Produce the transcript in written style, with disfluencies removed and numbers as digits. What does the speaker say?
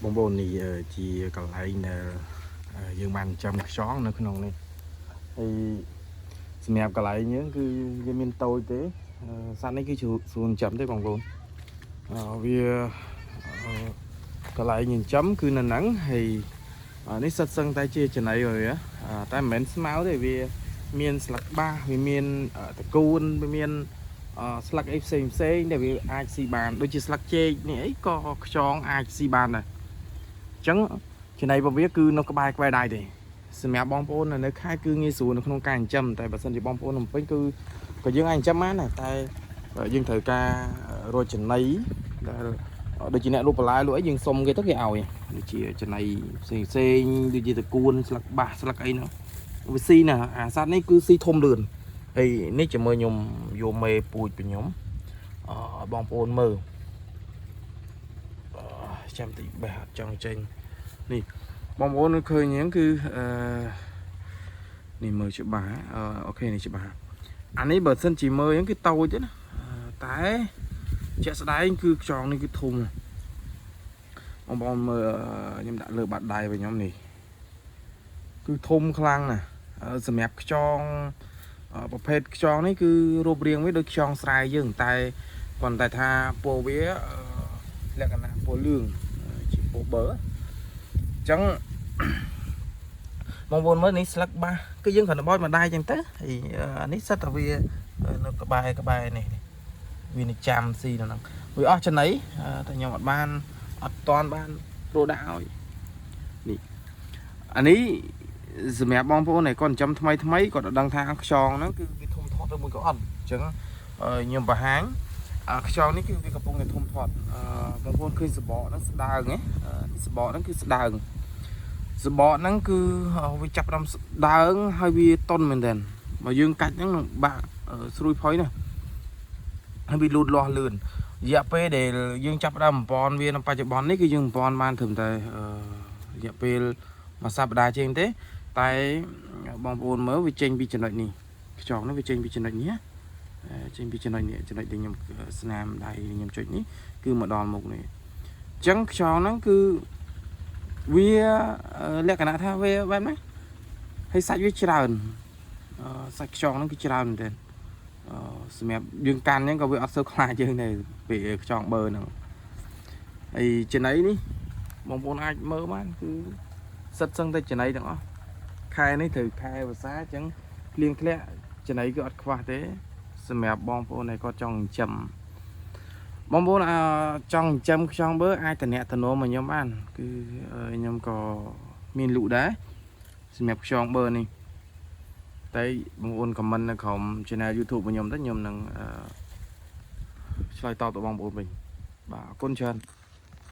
បងប្អូននេះជាកន្លែងដែលយើងបានចាំខ្យងនៅក្នុងនេះហើយសម្រាប់កន្លែងយើងគឺវាមានតូចទេសត្វនេះគឺស្រួលចិញ្ចឹមទេបងប្អូនវាកន្លែងចិញ្ចឹមគឺនៅហ្នឹងហើយនេះសិតសឹងតែជាចំណីរបស់វាតែមិនមែនស្មៅទេវាមានស្លឹកបាសវាមានតកូនវាមានស្លឹកអីផ្សេងផ្សេងដែលវាអាចស៊ីបានដូចជាស្លឹកចេកនេះអីក៏ខ្យងអាចស៊ីបានដែរអញ្ចឹងចំណីរបស់វាគឺនៅក្បែរក្បែរដៃទេសម្រាប់បងប្អូននៅខេត្តគឺងាយស្រួលនៅក្នុងការចិញ្ចឹមតែបើសិនជាបងប្អូននៅភ្នំពេញគឺក៏យើងអាចចិញ្ចឹមបានដែរតែយើងត្រូវការរកចំណីដែលដូចជាអ្នកលក់បន្លែលក់អីយើងសុំគេទៅគេឲ្យដូចជាចំណីផ្សេងផ្សេងដូចជាតកួនស្លឹកបាសស្លឹកអីហ្នឹងវាស៊ីណាអាសត្វនេះគឺស៊ីធំលឿនហើយនេះជាមួយខ្ញុំយកមេពូជពីខ្ញុំអឺបងប្អូនមើលអឺចាំតិចបេះអត់ចង់ចេញនេះបងប្អូនឃើញហ្នឹងគឺអឺនេះមើលច្បាស់OK នេះច្បាស់អានេះបើសិនជាមើលហ្នឹងគឺតូចទេណាតែជាក់ស្ដែងគឺខ្យងនេះគឺធំបងប្អូនមើលខ្ញុំដាក់លើបាតដៃរបស់ខ្ញុំនេះគឺធំខ្លាំងណាស់សម្រាប់ខ្យងប្រភេទខ្យងនេះគឺរូបរាងវាដូចខ្យងស្រែយើងតែគ្រាន់តែថាពណ៌វាលក្ខណៈពណ៌លឿងជាពណ៌បើអញ្ចឹងបងប្អូនមើលនេះស្លឹកបាសគឺយើងគ្រាន់តែបោចមួយដៃអញ្ចឹងទៅហើយអានេះសិតតែវានៅក្បែរក្បែរនេះវានឹងចាំស៊ីនៅហ្នឹងវាអស់ចំណីតែខ្ញុំអត់បានអត់តាន់បានរកដាក់ឲ្យនេះអានេះសម្រាប់បងប្អូនដែលគាត់ចិញ្ចឹមថ្មីថ្មីគាត់អត់ដឹងថាខ្យងហ្នឹងគឺវាធំធាត់ឬមួយក៏អត់អញ្ចឹងខ្ញុំបង្ហាញខ្យងនេះគឺវាកំពុងតែធំធាត់បងប្អូនឃើញសបកហ្នឹងស្ដើងហ៎សបកហ្នឹងគឺស្ដើងសបកហ្នឹងគឺវាចាប់ផ្ដើមស្ដើងហើយវាតុនមែនទែនបើយើងកាច់ហ្នឹងនឹងបាក់ស្រួយផុយណាហើយវាលូតលាស់លឿនរយៈពេលដែលយើងចាប់ផ្ដើមបំពន់វានៅបច្ចុប្បន្ននេះគឺយើងបំពន់បានត្រឹមតែរយៈពេលមួយសប្តាហ៍ជាងទេតែបងប្អូនមើលវាចេញពីចំណុចនេះខ្យងនេះវាចេញពីចំណុចនេះចេញពីចំណុចនេះចំណុចដែលខ្ញុំស្នាមដៃខ្ញុំចុចនេះគឺមកដល់មុខនេះអញ្ចឹងខ្យងហ្នឹងគឺវាលក្ខណៈថាវាបែបណាហើយសាច់វាច្រើនសាច់ខ្យងហ្នឹងគឺច្រើនមែនទែនសម្រាប់យើងកាន់ហ្នឹងក៏វាអត់សូវខ្លាចយើងដែរពេលខ្យងបើហ្នឹងហើយចំណីនេះបងប្អូនអាចមើលបានគឺសិតសឹងតែចំណីទាំងអស់ខែនេះត្រូវខែវស្សាអញ្ចឹងភ្លៀងធ្លាក់ចំណីគឺអត់ខ្វះទេសម្រាប់បងប្អូនដែលគាត់ចង់ចិញ្ចឹមបងប្អូនអចង់ចិញ្ចឹមខ្យងបើអាចតំណាក់តំណមកខ្ញុំបានគឺខ្ញុំក៏មានលក់ដែរសម្រាប់ខ្យងបើនេះតែបងប្អូន comment នៅក្រោម channel YouTube របស់ខ្ញុំទៅខ្ញុំនឹងឆ្លើយតបទៅបងប្អូនវិញបាទអរគុណច្រើន។